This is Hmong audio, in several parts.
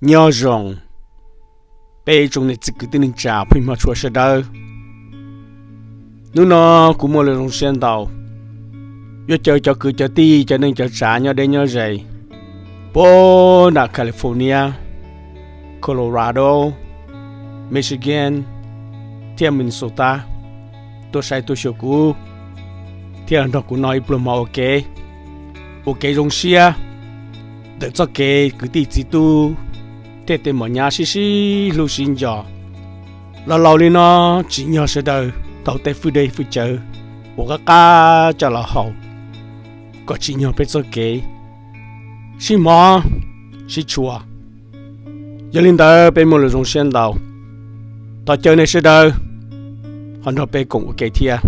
Nyob zoo peb tsoom niam txiv kwv tij neej tsa phooj ywg hmov tshua sawv daws. Hnub no kuv muaj lus zoo siab ntau yuav caw cov kwv cov tij cov neej cov tsav nyob deb nyob ze puag nram California, Colorado, Michigan thiab Minnesota tuaj saib tuaj xyuas kuv thiab los nrog kuv noj ib pluag mov ua ke, ua kev zoo siab ntawm txoj kev kwv tij txiv tub thiab tej mos nyab sib sib hlub sib nco. Los laus li no tsim nyog sawv daws tau tej fwj dej fwj cawv uas qab qab coj los haus kom tsim nyog peb txoj kev sib hmov sib tshua. Yog li ntawd peb muaj lus zoo siab ntau, thov caw nej sawv daws ho nrog peb koom ua ke thiab.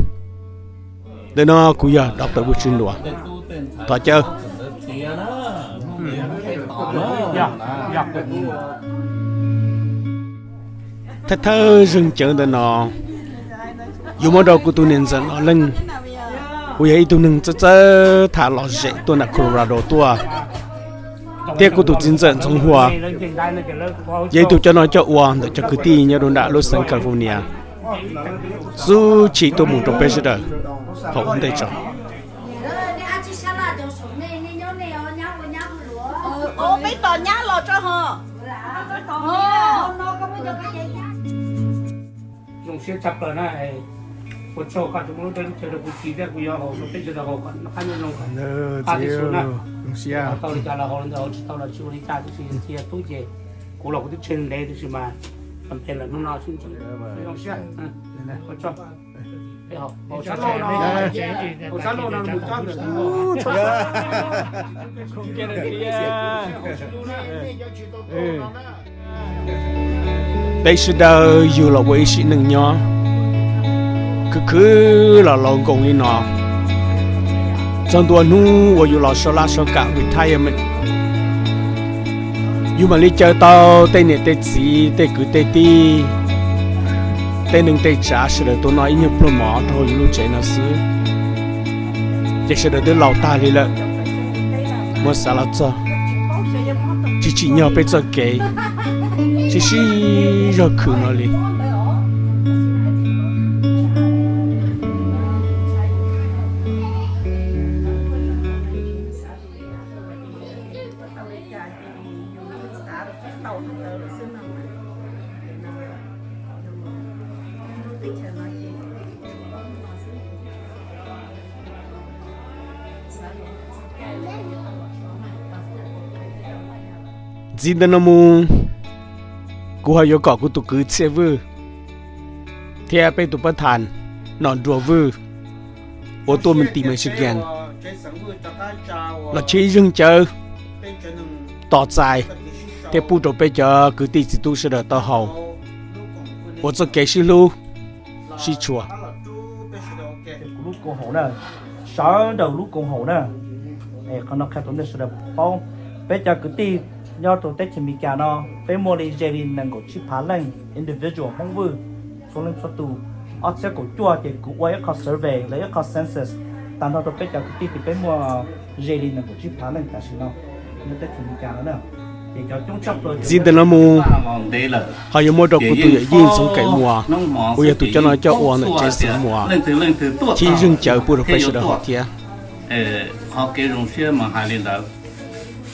Ntawm no kuv yog Doctor Vwj Tswv Nuam, thov caw. Thawj thawj zeeg cawv ntawm no yuav muab rau kuv tus niam ntxawm Nom Leej, uas yog ib tug neeg txawj txawj tham lom zem tuaj nram Colorado tuaj, thiab kuv tus txiv ntxawm Ntxoov Hua, yog ib tug coj noj coj ua ntawm cov kwv tij nyob rau nram lub xeev California, xub tshim tuaj mus rau peb sawv daws haus ua ntej tso. Peb tos nyab los tso ho. Zoo siab tshaj plaws na, ua tsaug koj tsis muab lub teb lub chaw rau kuv siv thiab kuv yuav haus rau peb sawv daws haus kom qab nyob zoo, qab tib si na. Tau li cas los haus li ntawd, tsis tau los tsis ua li cas, tab sis cia tub ces kuv los kuv twb tseg ntev tab sis mas npe lawm hnub no sib ntsib. Zoo siab, ua tsaug. Peb sawv daws yug los ua ib sim neej nyob khwv khwv los laus nkoos li no, txog ntua hnub uas yus los sau laj sau kam retirement, yus mam li caw tau tej niam tej txiv tej kwv tej tij, tej neej tej tsav sawv daws tuaj noj ib nyuag pluag mov rau hauv yus lub tsev no xwb, ces sawv daws twb laus tag li lawm. Muab xav los txog tsis tsim nyog peb txoj kev sib sib zog khwv no li. Ntxiv ntawm no mus, kuv ho yuav kom kuv tus kwv Txhiaj Vwj thiab peb tus pab thas Nom Nruas Vwj uas tuaj tim Michigan los cheb ib zeeg cawv tos txais thiab pub rau peb cov kwv tij txiv tub sawv daws tau haus ua txoj kev sib hlub sib tshua. Kuv lub koom haum na, sawv daws lub koom haum na. Qhov no qhia rau nej sawv daws paub, peb cov kwv tij nyob rau teb chaws Amelikas no, peb muaj li ze li nees nkaum tsib phav leej individual Hmoob Vwj txhua leej txhua tus. Ob txhiab kaum cuaj ces kuv ua ib qho survey los ib qho census tag nrho rau peb cov kwv tij ces peb muaj ze li nees nkaum tsib phav leej tam sim no nyob teb chaws Amelikas no na. Ces cov coob tshaj plaws ntxiv ntawm no mus ho yuav muab rau kuv tus yawm yij Ntxoov Kaim Muas uas yog tus coj noj coj ua ntawm tsev xeev Muas, cheb ib zeeg cawv pub rau peb sawv daws haus thiab. Qhov kev zoo siab mas hais li ntawd,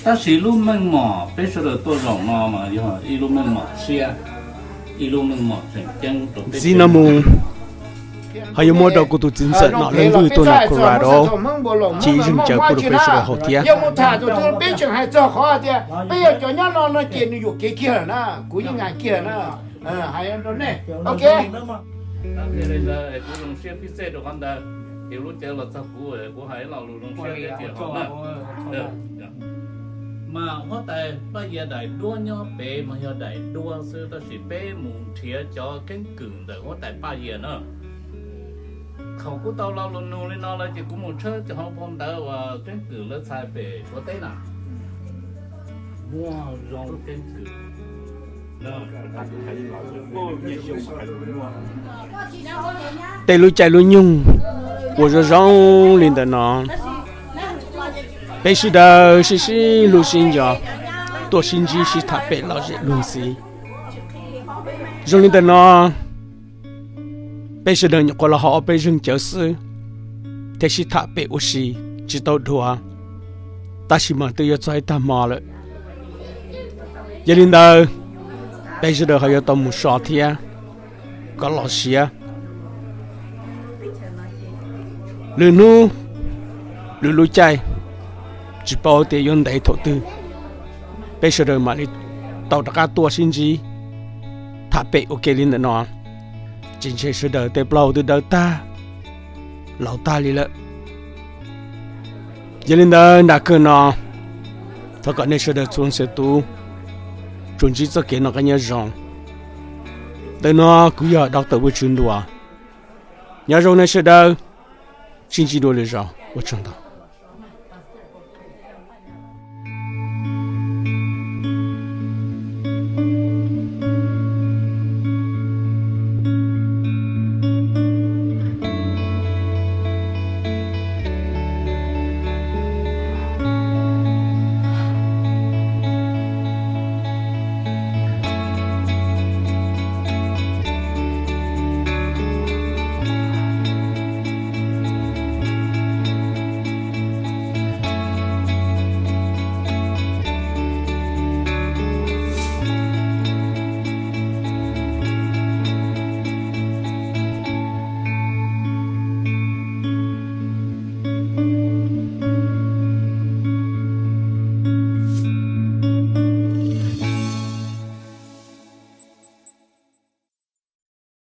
tab sis lub meej mom peb sawv daws tuaj zaum no mas yog ib lub meej mom tshiab, ib lub meej mom tseem ceeb rau peb. Ntxiv no mus ho yuav muab rau kuv tus txiv ntxawm Nom Leej Vwj tuaj nram Colorado, cheb ib zeeg cawv pub rau peb sawv daws haus thiab. Yog mus tham tus twg peb tseem hais txog qhov tias peb yog cov nyob no no ces nws yuam kev kiag lawm na, kuv yeej hais kiag na. Hais rau nej, ok. Kuv zoo siab pib xej rau qhov ntawd, ces lub caw los txog kuv, kuv hais lo lus zoo siab thiab tias ho na. Mas huab tais Paj Yias daim duab nyob pem mas yog daim duab xwb, tab sis peb mus nrhiav cov keeb kwm ntawm huab tais Paj Yias na. Thaum kuv tau lo lus nug li no lawm ces kuv mus tshawb cov hauv phau ntawv uas keeb kwm lawv txhais pem Suav teb na. Muaj zoo keeb kwm. Tej lub caij lub nyoog uas zoo zoo li ntawm no, peb sawv daws sib sib hlub sib nco, tuaj sib ntsib sib tham pem lom zem luag ntxiv. Zoo li ntawm no, peb sawv daws nyuam qhuav los hauv ob peb zeeg cawv xwb, thiab sib tham pem ua si tsis tau dhuav, tab sis mas twb yuav txog ib tag hmo lawm. Yog li ntawd, peb sawv daws ho yuav tau mus so thiab kom los siav. Lwm hnub, lwm lub caij, tsis paub tias yuav ntev thaum twg, peb sawv daws mam li tau rov qab tuaj sib ntsib tham pem ua ke li ntawm no. Tsis ntshe sawv daws tej plaub hau twb dawb tag, laus tag li lawm. Yog li ntawd, nram kawg no, thov kom nej sawv daws txhua leej txhua tus tsuas ntsib txoj kev noj qab nyob zoo. Ntawm no kuv yog Doctor Vwj Tswv Ntuas. Nyob zoo nej sawv daws, sib ntsib dua lwm zaus, ua tsaug ntau.